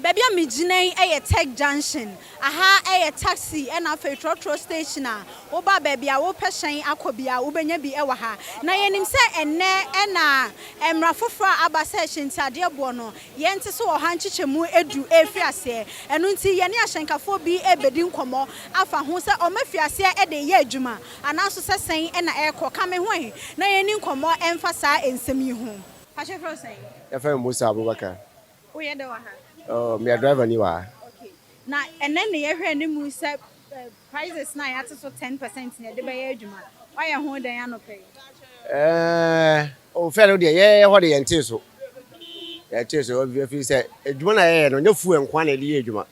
Baabi a megyina yi yɛ Tech Junction. Aha yɛ taxi ɛna afei trɔtrɔ station a woba baabi a wopɛ hyɛn akɔ bia wobɛnya bi wɔ ha. Na yɛnim sɛ ɛnnɛ ɛna mmara foforɔ a aba sɛ hyɛntiadeɛ boɔ no yɛnte so 110 ɛfiri aseɛ. Ɛno nti yɛne ahyɛnkafoɔ bi ɛbɛdi nkɔmmɔ afa ho sɛ ɔmo afi aseɛ de yɛ adwuma anaaso sɛ sɛn ɛna ɛrekɔ. Ka me ho ɛ na yɛni nkɔmmɔ ɛmfa saa nsɛm yi ho. Pakyɛ frɛ wo sɛn? Yɛfrɛ me Musa Abubakar. Woyɛ dɛ wɔ ha? Oh, meyɛ driver ni wɔ ha. Okay. Na ɛnɛ ne yɛhwɛ anim sɛ prices na yɛate so 10% na yɛde bɛyɛ adwuma. Wayɛ ho dɛn anɔpɛ yi? Oh, fɛ no deɛ yɛyɛ hɔ de yɛntee so. Yɛntee so ɛfiri sɛ adwuma na yɛyɛ no nyɛ fuel nko na yɛde yɛ adwuma.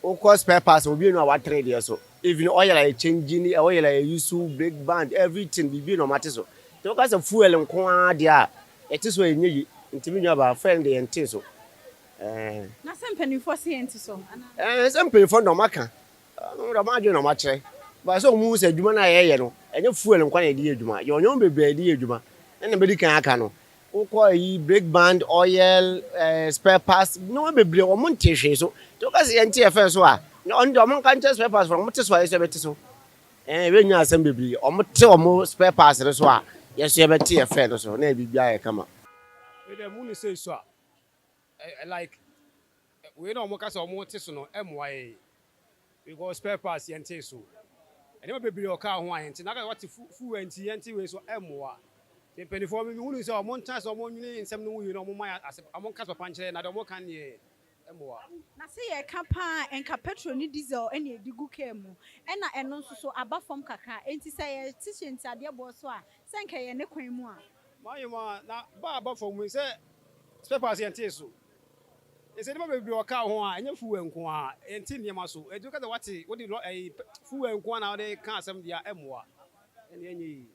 Wokɔ spare parts obi nu a watere deɛ so. Even oil a yɛ change ni oil a yɛ use, brake band, everything, biribi na ɔmate so. Nti woka sɛ fuel nko ara deɛ a yɛte so a ɛnyɛ yi. Nti me nua baa, fuel no deɛ yɛntee so. Na sɛ mpanimfoɔ se yɛnte so anaa? Sɛ mpanyinfoɔ na ɔmaka ɔmo de ɔmo adwene na ɔmo akyerɛ ba sɛ ɔmo hu sɛ adwuma no a yɛyɛ no ɛnyɛ fuel nkwa na yɛde yɛ adwuma. Yɛwɔ nneɛma bebree a yɛde yɛ adwuma ɛna bɛdi kan aka no, wokɔ ayi, brake band, oil, spare parts, nneɛma bebree ɔmo nte hwee so. Nti woka sɛ yɛnte yɛ fɛ so a, ɔno deɛ ɔmo nka nkyɛn spare parts fo ɔmo te so a yɛsɛ yɛbɛte so. Yɛbɛnya asɛm bebree. Ɔmo te ɔmo spare parts no so a, yɛso yɛbɛte yɛ fɛ no so na biribi ayɛ kama. Wei dɛ mu ne sɛ so a like wei na ɔmo ka sɛ ɔmo te so no ɛmmoa yɛn because spare parts yɛnte so, nneɛma bebree ɔkaa ho a yɛnte na wate fuel nti yɛnte wei so ɛmmoa. Nti mpanimfoɔ mi hunu sɛ ɔmo ntena sɛ ɔmo nwene nsɛm no ho yie na ɔmo ma yɛ ase, ɔmo nka papa nkyerɛ na deɛ ɔmo ka neɛ ɛmmoa. Na sɛ yɛka paa, nka petrol ne diesel ɛna yɛde gu kaa mu, ɛna ɛno nso so aba fam kakra, enti sɛ yɛte hyɛntiadeɛ boɔ so a, sɛ nka yɛ ne kwan mu a. Mayɛ mu a na ba aba fam yi sɛ spare parts yɛnte so ɛsɛ nneɛma bebree ɔkaa ho a ɛnyɛ fuel nko a yɛnte nneɛma so. Ɛnti woka sɛ wate wode lɔ ɛyi fuel nko a na wode ka asɛm deɛ a ɛmmoa, ɛne ɛnyɛ yie.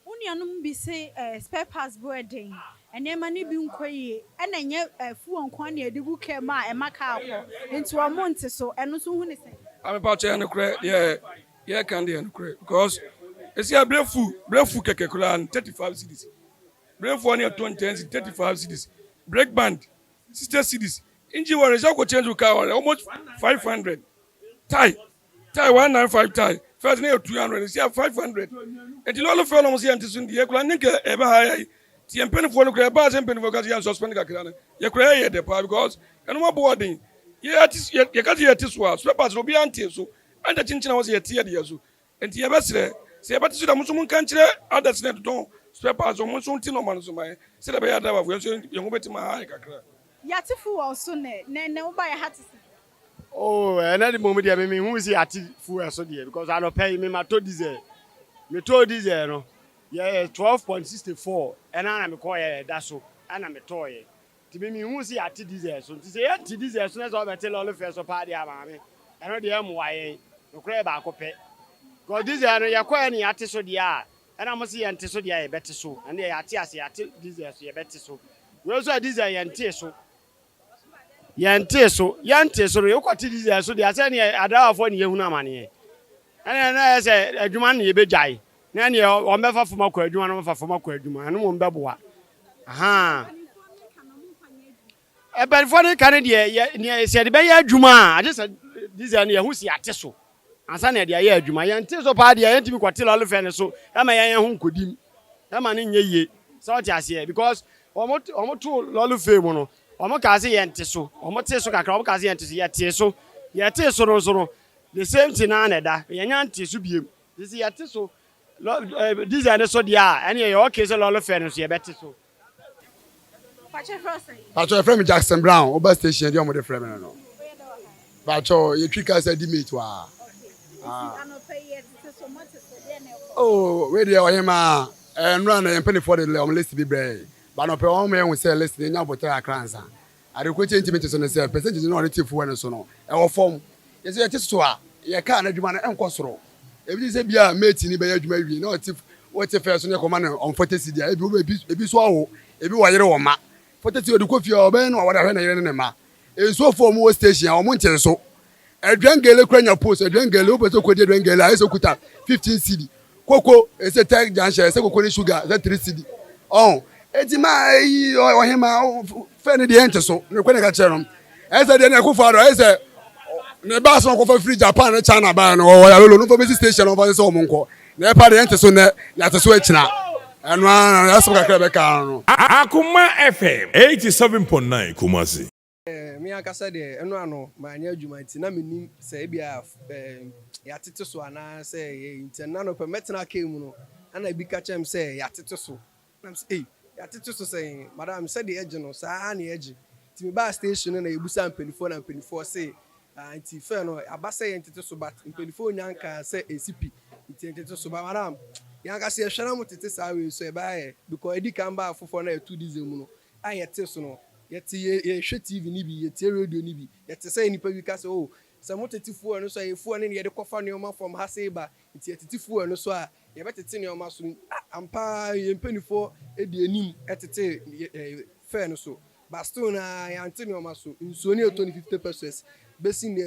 Wo nuanom bi se spare parts bo ɛden, nneɛma no bi nkɔ yie, ɛna ɛnyɛ fuel nko a na yɛde gu kaa mu a ɛma kaa kɔ, nti wɔn nte so. Ɛno nso hu ne sɛn? Amepa kyɛ nokorɛ deɛ yɛka deɛ nokorɛ because ɛsi a brake fluid kɛkɛ koraa no 35 cedis, brake fluid ne yɛtɔ 10 cedis, 35 cedis, brake band 60 cedis, engine oil sɛ wokɔ change wo car oil almost 500, tyre 195, tyre first ne yɛ 200, ɛsi a 500. Nti lɔɔre fare no mo sɛ yɛnte so nti yɛkora ne nkɛ ɛbɛ ha yɛ nti yɛn mpanimfoɔ no koraa ɛbaa sɛ mpanimfoɔ ka sɛ yɛn suspend kakra no, yɛkora yɛyɛ dɛ paa because ɛno ma bɔ ɔden. Yɛte yɛka sɛ yɛte so a spare parts no obiara nte so ɛnta kyenkyene a wɔ sɛ yɛte yɛ deɛ so. Nti yɛbɛsrɛ sɛ yɛbɛte so da mo nso monka nkyerɛ others ne totɔn spare parts, ɔmo nso nte nɔɔma no so ma yɛ sɛdeɛ ɛbɛyɛ adrabafoɔ yɛn nso yɛn ho bɛtumi aha yɛ kakra. Yɛate fuel so nɛ nɛ nɛ woba yɛ ha te sɛ. Oh, ɛnɛ de mom deɛ me hu si ate fuel so deɛ because anɔpɛ yi me ma tɔ diesel, me tɔ diesel no yɛ 12.64 ɛna na me kɔ yɛ ɛda so ɛna me tɔɔ yɛ. Nti me hu si ate diesel so. Nti sɛ yɛnte diesel so na sɛ ɔbɛte lɔre fare so paa deɛ ama me ɛno deɛ ɛmmoa yɛn. Nokorɛ yɛ baako pɛ because diesel no yɛkɔ yɛ ne yɛate so deɛ a ɛna mo sɛ yɛnte so deɛ a yɛbɛte so. Ɛno deɛ yɛate ase, yɛate diesel so, yɛbɛte so. Wei nso a diesel yɛnte so, yɛnte so, yɛnte so no yɛkɔte diesel so deɛ sɛ neɛ adrawafoɔ ne yɛhunu amanneɛ ɛne na ɛyɛ sɛ adwuma no ne yɛbɛgyae na ɛneɛ ɔmbɛfa fam akɔ adwuma no ɔmbɛfa fam akɔ adwuma ɛno mmom bɛboa aha. Mpanimfoɔ no ka no deɛ yɛ neɛ sɛ yɛde bɛyɛ adwuma a agye sɛ diesel no yɛho si ate so ansa na yɛde ayɛ adwuma. Yɛnte so paa deɛ yɛntumi kɔte lɔre fare no so ɛma yɛn yɛn ho nkɔdim ɛma no nyɛ yie sɛ ɔte aseɛ because wɔn to lɔre fare mu no wɔn kaa sɛ yɛnte so, wɔn te so kakra, wɔn kaa sɛ yɛnte so, yɛte so, yɛte so no nso no the same thing naa na ɛda yɛnya nte so biem. Sisi yɛte so lɔ diesel no so deɛ a ɛne yɛ okay sɛ lɔre fare no so yɛbɛte so. Pakyɛ frɛ sɛn? Pakyɛ yɛfrɛ me Jackson Brown. Woba station deɛ ɔmode frɛ me no. Pakyɛ yɛtwi kaa sɛ di mate waa. Anɔpɛ yi yɛtete so, mote so deɛ na ɛkɔ? Oh, wei deɛ ɔhema nnora na yɛn mpanimfoɔ de ɔmo list bi brɛ ba nɔpɛ wɔn ma yɛhu sɛ list no nya abotare akra nsa ade ko kyɛn ntumi te so no sɛ percentage no a ɔde te fuel no so no ɛwɔ fam. Yɛsɛ yɛte so a yɛ kaa no adwuma no ɛnkɔ soro. Ebi te sɛ bi a mate ni bɛyɛ adwuma wie na ɔte wɔte fɛ so ne kɔma no ɔn 40 cedi a ebi wɔ ebi so awo ebi wɔ yere wɔ ma 40 cedi ɔde kɔ fie a ɔbɛyɛ no a wɔde ahwɛ ne yere ne ne ma. Nsuofoɔ ɔmo wɔ station a ɔmo nkyɛn so aduangele kura nya post aduangele wopɛ sɛ okodi aduangele a ɛsɛ okuta 15 cedi, koko ɛsɛ Tech Junction ɛsɛ koko ne sugar ɛsɛ 3 cedi. Ɔn, eti ma eyi ɔhema fɛ ne deɛ nte so. Ne kɔ ne ka kyerɛ no. Ɛsɛ deɛ ne ɛkofo ado ɛsɛ ne ba so ɔkɔfa firi Japan ne China baa no ɔwɔ yalolo no fa bɛsi station ɔfa sɛ ɔmo nkɔ. Na ɛpa deɛ nte so nɛ yɛate so akyina. Ɛno ara na ɛsɛm kakra bɛka no. Akoma FM 87.9 Kumasi. Me ankasa deɛ ɛno ano manyɛ adwuma nti na menim sɛ ebia yɛatete so anaa sɛ nti ɛna no pɛ mɛtena kaa mu no ana ebi ka kyerɛ m sɛ yɛatete so na m sɛ ei, yɛatete so sɛ madam, sɛdeɛ ɛgye no saa na yɛgye. Nti mebaa station no na yɛbusa mpanimfoɔ na mpanimfoɔ se nti fɛ no aba sɛ yɛntete so, but mpanimfoɔ nya nkaa sɛ ɛsi pi nti yɛntete so. Ba madam, yɛn ankasa yɛhwɛ na mo tete saa wei so ɛbɛyɛ because ɛdi kan baa foforɔ na yɛtu diesel mu no a yɛte so no, yɛte yɛhwɛ TV ni bi, yɛtie radio ni bi, yɛte sɛ nipa bi ka sɛ, oh, sɛ mo tete fuel no so a, yɛ fuel no ne yɛde kɔfa nneɛma fam ha sei ba, nti yɛtete fuel no so a yɛbɛtete nneɛma so. Ampa yɛn mpanimfoɔ di anim ɛtete fare no so, but still na yɛante nneɛma so. Nsuo ne yɛtɔ no 50 pesewas bɛsi ne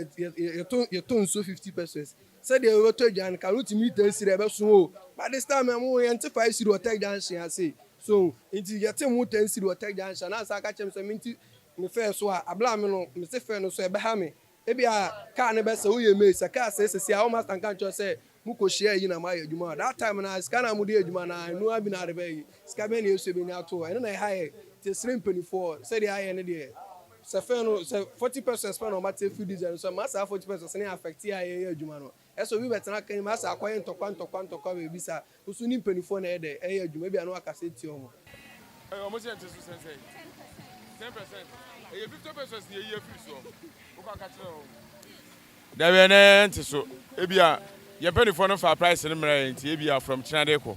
yɛtɔ nsuo 50 pesewas, sɛdeɛ yɛbɛtɔ aduane ka no tumi 10 cedi ɛbɛso o, but this time ɛmo yɛnte 5 cedi wɔ Tech Junction ase so. Nti yɛte mu 10 cedi wɔ Tech Junction na asa aka kyerɛ me sɛ menti me fare so a abla me no mete fare no so ɛbɛha me. Ebi a kaa ne bɛsɛ woyɛ mate sɛ kaa sɛ sɛsi a wɔn master nka nkyɛn sɛ mo kɔ hyia yi na mo ayɛ adwuma. That time na sika na mo de adwuma na nua bi na ade bɛyi sika bɛn na esu ebenya ato ɛno na ɛha yɛ. Te sere mpanimfoɔ sɛdeɛ ayɛ ne deɛ sɛ fare no sɛ 40 pesewas fare na ɔma te free diesel so ma saa 40 pesewas ne affect a yɛyɛ adwuma no. Ɛsɛ obi bɛtena kan mu asa akɔyɛ ntɔkwa ntɔkwa ntɔkwa baabi sa nso ne mpanimfoɔ na ɛyɛ dɛ ɛyɛ adwuma bi a na wakasa etia wɔn. Ɔmo sɛ nte so sɛnsɛn 10%, ɛyɛ 50 pesewas na yɛyi afiri soɔ. Wokɔ aka kyerɛ wɔn dabi ɛnɛ nte so. Ebi a yɛn mpanimfoɔ no fa price no mmerɛ yɛn, nti ebi a from kyena de kɔ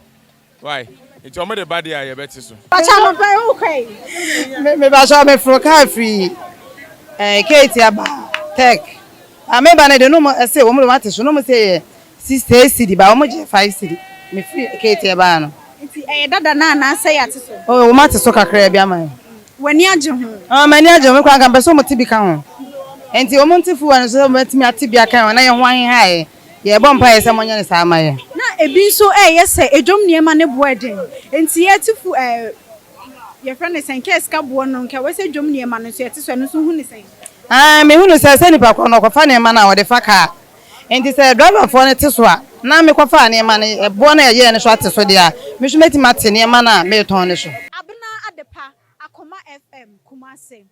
why nti ɔmo de ba deɛ a yɛbɛte so. Pàṣẹ anɔpɛ yi wokɔ yi. Mebahyɛ meforo kaa firi Keeti aba Tech a meba no de no mo ɛsɛ wɔn de wɔn ate so no mo sɛ yɛ 6 cedi ba wɔn gye 5 cedi mefiri Keeti ɛbaa no. Nti ɛyɛ dada na anaasɛ yɛate so? Oh, wɔn ate so kakra bi ama yɛn. W'ani agye ho? Ɔn, m'ani agye ho. Me koraa nka mpɛ sɛ wɔn te bi ka ho, nti wɔn nte fuwa no so sɛ wɔn atumi ate bi aka ho na yɛn ho aheha yɛ. Yɛbɔ mpa yɛ sɛ wɔnyɛ ne saa ama yɛn. Na ebi nso ɛyɛ sɛ edwom nneɛma ne boɔ ɛden, nti yɛte fu yɛfrɛ no sɛn kɛɛ sika boɔ no nka wɔsɛ dwom nneɛma no nso yɛte so, ɛno nso hu ne sɛn? Aa, mehu no sɛ nipa korɔ no ɔkɔfa nneɛma no a wɔde fa kaa, nti sɛ driverfoɔ no te so a na mekɔfa nneɛma no ɛboɔ no a ɛyɛɛ no so ate so deɛ a, me nso mɛtumi ate nneɛma no a meretɔn no so. Abena Adepa, Akoma FM, Kumase.